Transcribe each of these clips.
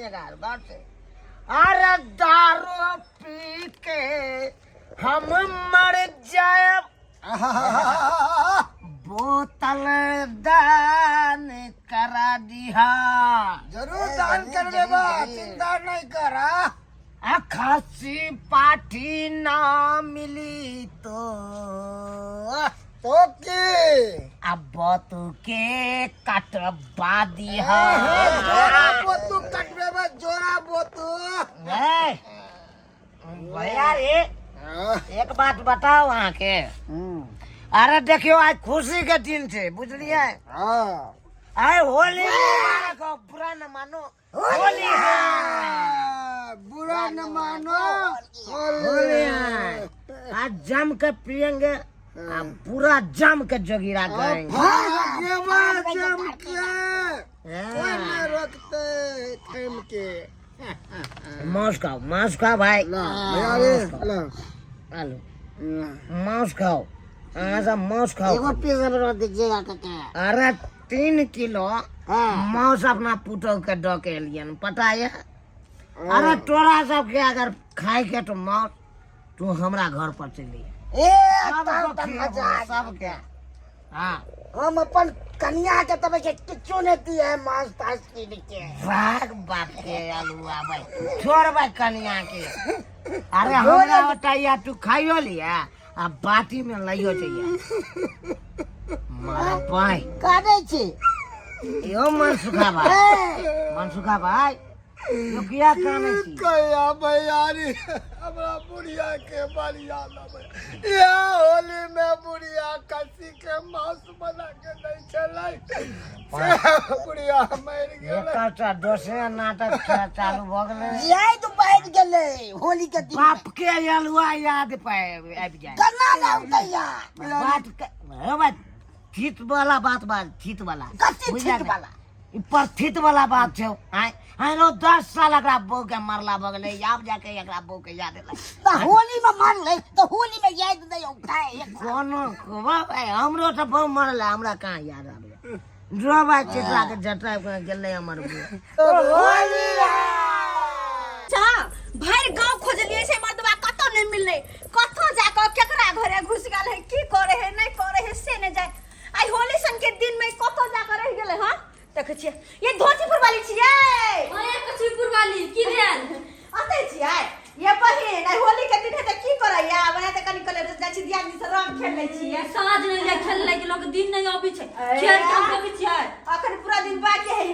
सुनिएगा गौर से। अरे दारू पी के हम मर जाए, बोतल दान करा दिहा। जरूर दान कर देबा, चिंता नहीं करा। आ खासी पाठी ना मिली तो तो की अब तू के कटवा दिहा। जोरा बोतू कटबे बा, जोरा बोतू। ए, भैया रे, एक बात बताओ अहाँ के। अरे देखियो, आज खुशी के दिन छै, बुझलियै? हाँ। आइ होली मुबारक हो, बुरा न मानो, होली है। हाँ, बुरा न मानो, होली है। आज जम के पियेंगे आ पूरा जम के जोगिरा करेंगे। भाग गेबा जम के, कोई नहीं रोकते थम के। मांस खाओ, मांस खाओ भाई। ला भैया रे, ला। आलू मांस खाओ, अहाँ सब मांस खाओ। एगो पीस हमरो दीजिएगा काका। अरे 3 किलो हाँ। मांस अपना पुतोह के दऽ के एलियन, पता ये? अरे तोरा सबके अगर खाए के तो मांस, तू हमरा घर पर चली। ए तब तब मजा आ गया। सबके, हाँ। हम अपन कनिया के तब के किछु नहीं दिए है मांस तास कीन के। भाग बाप के अलुआ भाई, छोड़ भाई कनिया के। अरे हमरा बताइया, तू खाइयो लिया आ बाटी में लइयो चाहिए मारा पाई। काने छी? यो मनसुखा भाई, मनसुखा भाई, यो किया काने छी? कहिया भैयारी, हमरा बुढ़िया के बड़ याद आबै या होली में। बुढ़िया खस्सी के मांस बना के दै छलै से बुढ़िया मरि गेलै। एकर तऽ दोसरे नाटक चालू भऽ गेलै। याद बैठ गेलै होली के दिन। बाप के अलुआ याद पाए आबि जाए। केना ने औतैया? बात हे भाई, थित वाला बात बात, थित वाला। कथी? बुझलियै थित ने? वाला? ई परथित वाला बात छै। आय आय रो, 10 साल एकरा बहू के मरला भऽ गेलै, आब जाके एकरा बहू के याद एलै। तऽ होली में मरलै तऽ होली में याद नहि औतै? कोनो वाह भाई, हमरो तऽ बहु मरला, हमरा कहाँ याद आबै? जो भाई, चितरा के जटा गेलै हमर बहू। चा भरि गांव खोजलियै से मर्दबा कतौ नहि मिललै। कतौ जाकऽ केकरा घरे घुसि गेल है, की करे है, नहि करे है, से नहि जाय। आइ होली सन के दिन में कतौ जाकऽ रहि गेलै। हँ, देखै छियै, ये धोतीपुर वाली छियै? अरे कछुपुर वाली, की भेल? अतै छियै ये बहिन? आइ होली के दिन है तऽ की करैया बना तऽ कनि कहले जाइ छी दियादनी से रंग खेल लै छियै। साँझ नहीं जाय खेल लगे, लोग दिन नहीं अबै छै खेल के, हम अबै छियै। अखन पूरा दिन बाकी है।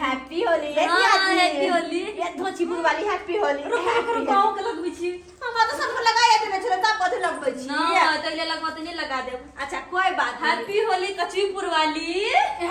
हैप्पी होली ये हाँ, दियादनी। हैप्पी होली। ये धोतीपुर वाली, हैप्पी होली। रुको रुको रुको, गाँव के लगबै छी। हमरा तऽ सबके लगाए देने छलै, तब कथी लगबै छी? ना तैले लगबा तऽ नहीं लगा देब। अच्छा, कोई बात नहीं। हैप्पी होली कछुपुर वाली।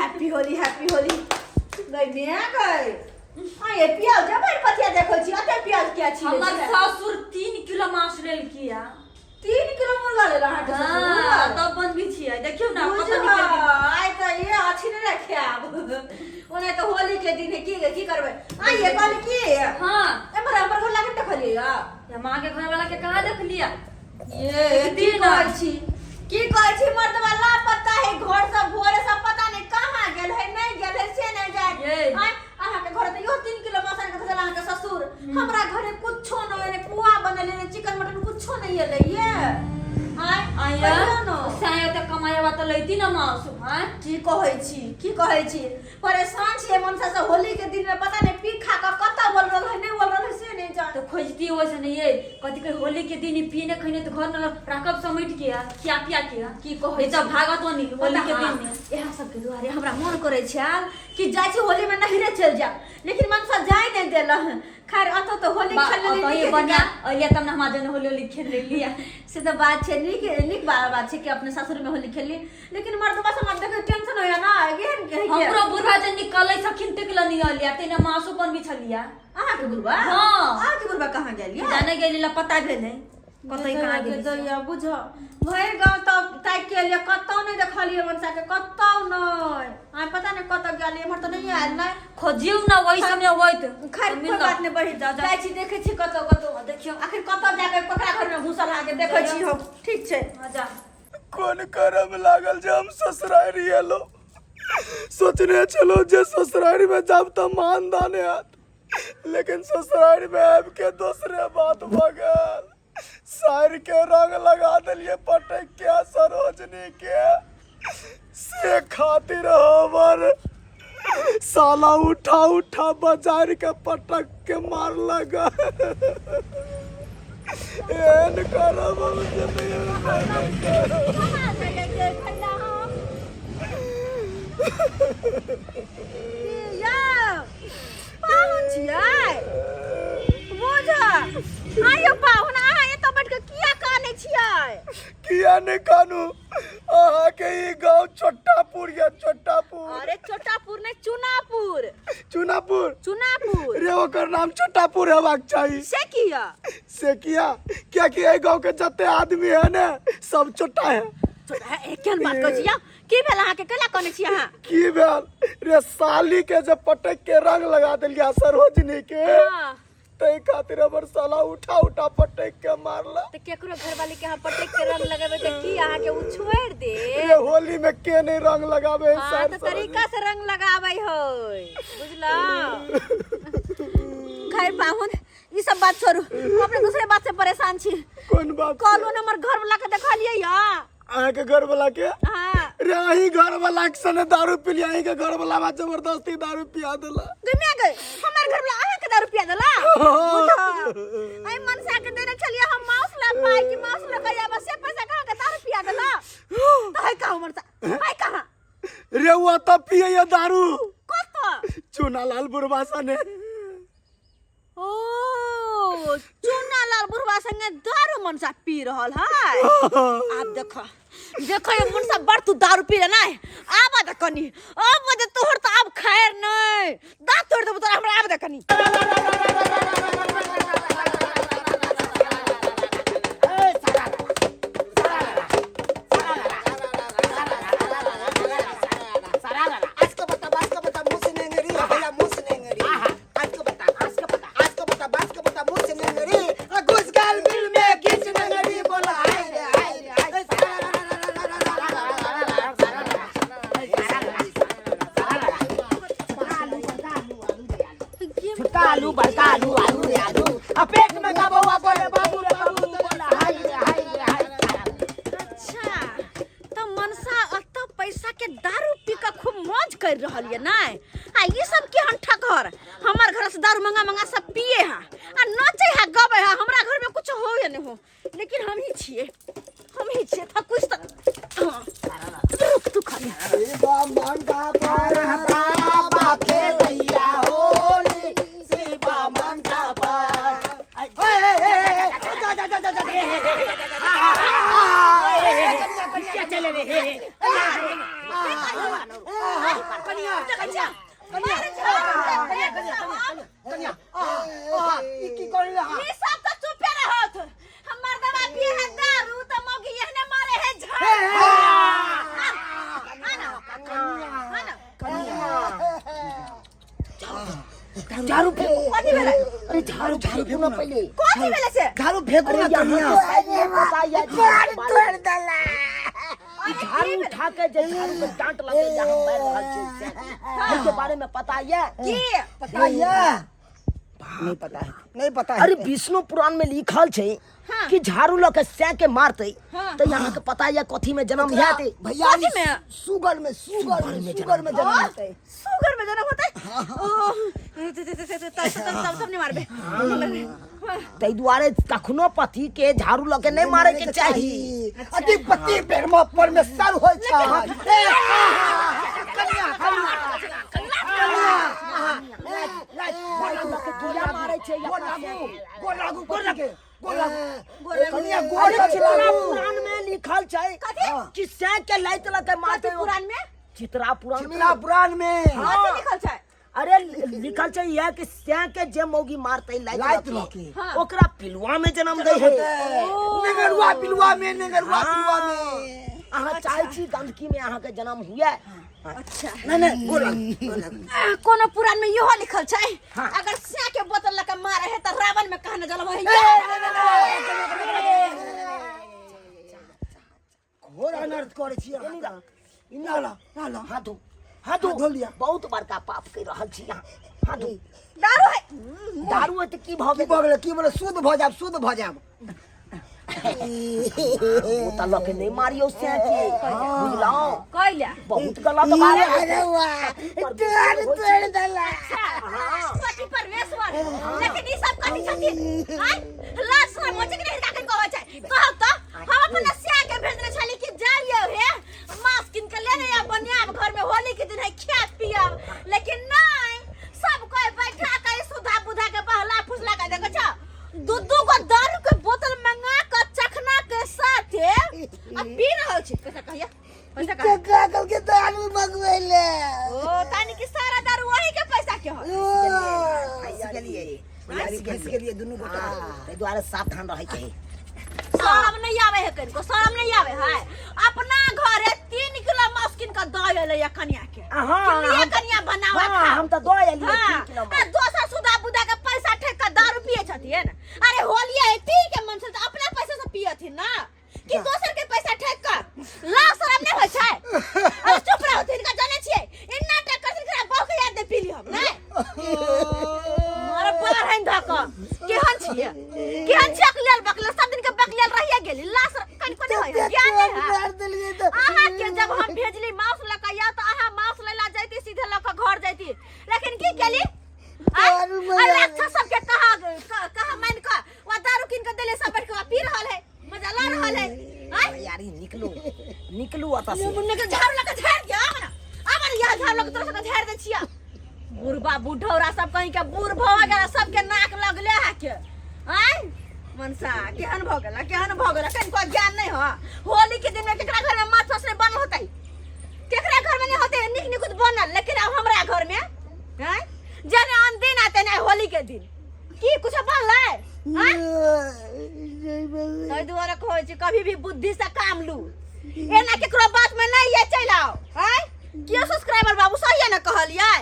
Happy Holi, happy Holi. गई मिया गई। हाँ, ये प्याज है भाई, पतिया देखो छी, अते प्याज किया छी? हमर ससुर 3 किलो मांस लेलकिया। 3 किलो मुर्गा लेला अहाँके हाँ, ससुर? तब बनबी छियै, देखियौ ना। बुझ कतऽ निकलि गेल। आइ तऽ ये अछि ने रखाब, ओना तऽ होली के दिन है, की की करबै? आ ये कहली की, एम्हर हमर घर लागे देखलियै या? ये माँ के घर वाला के कहाँ देखलिया? ये की दिन कहै छी, की कहै छी, मर्दवा लापता है घर से। भोरे से पता नहीं कहाँ गेल है, नहीं गेल है, से नहीं जाए। ये। आँय, अहाँके घर तऽ इहो 3 किलो मांस आनि कऽ भेजल अहाँके ससुर। हमरा घरे कुछो नहि एलै, पुआ बनेलै ने चिकन मटन, कुछो नहीं एलै ये। आँय, आया कहियौ ने। साया तऽ कमाया तऽ लैती ना मांस, आँय? की कहै छी, की कहै छी, परेशान छियै मनसा से होली के दिन में। पता नहीं पी खा कऽ कतऽ बोल रहल है, नहीं बोल रहल है, से नहीं जान। तऽ खोजती ओइसे नहीं ये, कथी कहे, होली के दिन पीने खैने तऽ घर न राखब समेट के आ, खिया पिया के आ। की कहै नहीं तऽ छी? भागत नहीं होली के दिन में। इएह सबके दुआरे हमरा मन करै छल कि जाइ छी होली में नहिरे चलि जायब, लेकिन मनसा जाय नहि देलक। खैर, अतऽ तऽ होली बा- खेल लेली। अतऽ ये नीके बढ़िया जकाँ। अलिया तब ने हमरा जन होली होली खेल लेलिया। से तऽ बात छै, नीक नीक बात छै कि अपने सासुर में होली खेलली, लेकिन मर्दबा से हमरा देखै टेंशन होइया ना एहन के। हमरो बुढ़ा जन निकलै सखिन तक लनी अलिया, तेने मासु बन बिछलिया। अहाँके बुढ़बा? हाँ। अहाँके बुढ़बा कहाँ गेलियै? जाने गेली ला, पता भेलै कतै कहाँ गेली। दैया बुझ, भरि गाँव तब ताकि के एलियै, कतौ नहि देखलियै मनसा के, कतौ नहि। आइ पता नहि कतऽ गेलियै, एम्हर तऽ नहि आयल नहि। खोजियौ ना वही समय होइत। खैर, कोई बात नहि, बढ़ि जा जा। जाइ छी, देखै छी कतौ कतौ। देखियौ। आखिर कतऽ जाके ककरा घरमे घुसल अहाँके, देखै छी हम। ठीक छै। हाँ, जा। कोन करम लागल जे हम ससुरारी एलो? सोचने छलो जे ससुरारी में जाब तऽ मान दान हैत। लेकिन ससुराल में आबि के दोसरे बात भऽ गेल। सारि के रंग लगा देलियै पटक के सरोजनी के, से खातिर हमर साला उठा उठा बाजार के पटक के मार लगा। एहन करब हम जिंदगी में नहीं करब। कहाँ जाइए देखै ला हम? की यौ, पाहुन छियै? बुझ आइयो पाहुन, अहाँ एतऽ बैठ कऽ किया कानै छियै? किया नहि कानू? अहाँके ई गाँव छोटापुर या छोटापुर? अरे चोटापुर नहि, चुनापुर। चुनापुर? चुनापुर। रे ओकर नाम छोटापुर हेबाक चाही। से किया? से किया, कियाकि एहि गाँव के जते आदमी है ने सब छोटा है। छोटा है, केहन बात कहै छियै? की भेल अहाँके? केला कहने छी अहाँ? की भेल रे, साली के जब पटक के रंग लगा देलिया सरोजनी के, ताहि खातिर हमर साला उठा उठा पटक के मारला। तऽ केकरो घरवाली के अहाँ पटक के रंग लगेबै तऽ की अहाँके ओ छोड़ि दे? रे होली में के नहीं रंग लगावे है? हाँ सार तऽ सरोजनी। तरीका से रंग लगाबै होय, बुझलहुँ? खैर पाहुन, ई सब बात छोड़ू, हम अपने दूसरे बात से परेशान छी। कोन बात? कहलहुँ ने हमर घर वाला के देखलियै या? अहाँके घर वाला के? हाँ। रे अहीं घर वाला के सने दारू पी लिया, अहीं के घर वाला बा जबरदस्ती दारू पिया देला। गई मैं गई, हमर घर वाला अहाँ के दारू पिया देला? बुझा आई मनसा के देने छलियै हम माउस ला पाई कि माउस ला कहिया बस से पैसा कहाँ के दारू पिया देला? तो है कहाँ मनसा, है कहाँ? रे वो तो पिए ये दारू। कत? चूना लाल बुढ़वा सने। ओ चूना लाल बुढ़वा संगे दारू मनसा पी रहल है। आब देख देख ये मनसा बड़ तू दारू पी ना, आब दे कनी, आब दे तोहर तो आब खैर नहीं, दांत तोड़ देबो तोरा हमरा, आब दे कनी। आज का बता, आज का बता, मुंह से नहीं रे भैया, मुंह से नहीं रे। आज का बता, आज का बता, आज का बता, आज का बता, मुंह से नहीं रे। घुस गल बिल में खींच नहीं रे, बोला हाय रे हाय रे हाय। छोटका आलू बड़का आलू आलू रे आलू, आ पेट में का बउआ बोले बाबू रे बाबू, बोला हाय रे हाय रे हाय। अच्छा तो मनसा अत पैसा के दारू पी के खूब मौज कर रहल ये नै? आ ई सब केहन ठकहर, हमर घर से दारू मंगा मंगा सब पिए हा आ नचे हा गबे हा, हमरा घर में कुछ हो या नहीं हो, लेकिन हम ही छिए, हम ही छिए था कुछ तो। हाँ, रुक तू खाली। चले रे हे कनिया मारे छौ, कनिया, ई की करले? हा ई सब तो चुपे रहत, हमर दवा पिए है दारू त मौगी एहने मारे है झाड़। आना आना। झाड़ू फेंको। कथी भेलै? अरे झाड़ू झाड़ू फेंको ना पहले। कथी भेलै से? झाड़ू फेंकू ना कनिया। तोड़ देला ई झाड़ू उठा के जे झाड़ू के डांट लगे या हम मार रहल छी से, एहि के बारे में पता ये? की? पता ये नहीं पता है, नहीं पता है। अरे विष्णु पुराण में लिखल छै हाँ। कि झाड़ू लऽ के सै के मारतै हाँ। तऽ अहाँके पता ये कथी में जन्म हेतै? भैया कथी में? सुगर में, सुगर में, सुगर में जन्म हेतै। सुगर में जन्म होतै? ओ तब तब सब नहीं मारबे। ताहि दुआरे कखनो पति के झाड़ू लऽ के नहि मारे के चाही। अति पति प्रेम परमेश्वर होइ छै। कनिया झाड़ू लऽ के किया मारै छै? गोर लागू, गोर लागू, गोर लागे, गोर लागू कनिया, गोर अरे चित्रा लागू। पुराण में लिखल छै कथी? कि सै के लाइत लऽ के मारतै। कथी पुराण में? चित्रा पुराण में। चित्रा पुराण में। कथी लिखल छै? अरे लिखल छै यह कि सै के जे मौगी मारतै लाइत लाइत लऽ लऽ के, के। हाँ। ओकरा पिलुआ में जन्म दै है। नेंगरुआ पिलुआ में, नेंगरुआ पिलुआ में। अहाँ चाहै छी गंदगी में अहाँके जन्म हुए? अच्छा। नहीं नहीं, गोर लागू, गोर लागू। कोनो पुराण में इहो लिखल छै, अगर सै के बोतल लऽ के मारे है तऽ रावण में कहने जन्म है। घोर अनर्थ करै छी अहाँ तऽ। नाला नाला हाथ धो, हाथ धो। धो लिअ। बहुत बड़का पाप कर रहल छी अहाँ। हाथ धो। दारू है। दारू है तऽ की भऽ की गेल? भऽ गेलै, की बोले, शुद्ध भऽ जायब, शुद्ध भऽ जायब। ओ तऽ लऽ के नहि मारियौ से के, बुझलहुँ? कैला? बहुत गलत बात है। अरे वाह, तोड़ तोड़ देला। पति परमेश्वर, लेकिन ई सब कथी छथिन? आय लाज शरम होइ छै कि नहि हिनका? कहै छै, कहू तऽ, हम अपन सिया के भेजने छली कि जाइयो हे, मांस कीन के लेने आ, बनायब घर में, होली के दिन है, खायब पियब। लेकिन नहीं, सब कोई बैठा के सुधा बुधा के बहला फुसला के देखै छौ, दू दू गो दारू के बोतल मंगा के चखना के साथे आ पी रहल छी। पैसा कहिया, पैसा कहिया? काकल के दारू मंगवेले। ओ तानी कि सारा दारू वही के पैसा के हो? फँसि गेलियै। फँसि गेलियै दुनू गोटा। ताहि दुआरे सावधान रहैके है। शरम नहीं आवे है कनिको? शरम नहीं आवे है? अपना घरे 3 किलो मांस किन के दऽ एलै या कनिया के हाँ, कि लिए कनिया बनावा हाँ, खा। हम तऽ दऽ एलियै हाँ, 3 किलो। आ दोसर सुधा बुधा के पैसा ठेक के दारू पिए छथिन। अरे होलिये है, पी के मन से तऽ अपना पैसा से पियथिन ना कि दोसर के पैसा ठेक के? लाज शरम नहीं होइ छै? अरे चुप रहो। हिनका जानै छियै, इन्ना टक करथिन, खरा बहु के याद दे पीली हम नहीं मार बाहर धऽ कऽ। केहन छियै, केहन छियै? अकलेल बकलेल, सब दिन के बकलेल रहिए गेली। लाज शरम कनिको नहि होइ है, ज्ञान नहि है मार देलियै तऽ। अहाँ के जब हम भेजली मांस लऽ कऽ या, तऽ अहाँ मांस लै ला जैती, सीधे लऽ कऽ घर जैती, लेकिन की केली? आँय? दारू आ मंगा। राक्षस सबके कहा कहा मान कऽ वा दारू कीन कऽ देले, सब बैठ कऽ पी रहल है, मजा ला रहल है। आँय? यारी, निकलू, निकलू ओतऽ से। मुन्ने के झाड़ू लऽ कऽ झाड़ि दिअ। आब ने, आब ने, यहाँ झाड़ू लऽ कऽ तोरा सबके झाड़ि दै छियै। बुढ़बा बुढ़ौरा सब कहीं के बूढ़ भऽ गेला, सबके नाक लगले है के। आँय मनसा, केहन भऽ गेला, केहन भऽ गेला? कनिको ज्ञान नहि ह। होली के दिन में केकरा घर में माछ मांस नहि बनल होतै? केकरा घर में नहीं होतै नीक निकुत बनल? लेकिन अब हमरा घर में आँय जने अनदिन आते नहीं, होली के दिन की कुछ बनलै? आँय, ताहि दुआरे कहै छी, कभी भी बुद्धि से काम लू, एना केकरो बात में नहीं ये चलि आओ। आँय के सब्सक्राइबर बाबू, सही है ना कहलियै?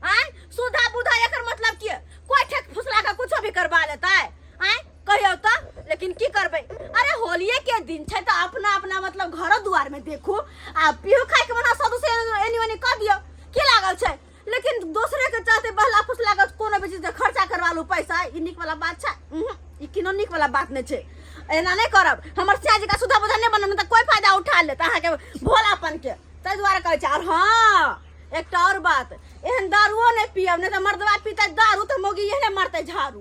आँय सुधा बुधा, एकर मतलब की कोई ठेक फुसला के कुछो भी करवा लेतै? आँय कहियौ तऽ, लेकिन की करबै? अरे होलिये के दिन छै तऽ अपना अपना मतलब घरो दुआर में देखू आ पीहू खाय के मना सदु से एनी ओनी कऽ दियौ, की लागल छै? लेकिन दोसरे के चाहते बहला फुसला के कोनो भी चीज के खर्चा करवा लू पैसा, ई नीक वाला बात छै? उहुं, ई किनो नीक वाला बात नहि छै। एना नहि करब। हमर सिया का सुधा बुधा नहि बनब तऽ कोई फायदा उठा लेत अहाँके भोलापन के, ताहि दुआरे कहै छै। और हाँ, एकटा और बात, एहन दारुओ नहि पियब, नहि तऽ मर्दबा पीतै दारू तऽ मौगी एहने मारतै झाड़ू।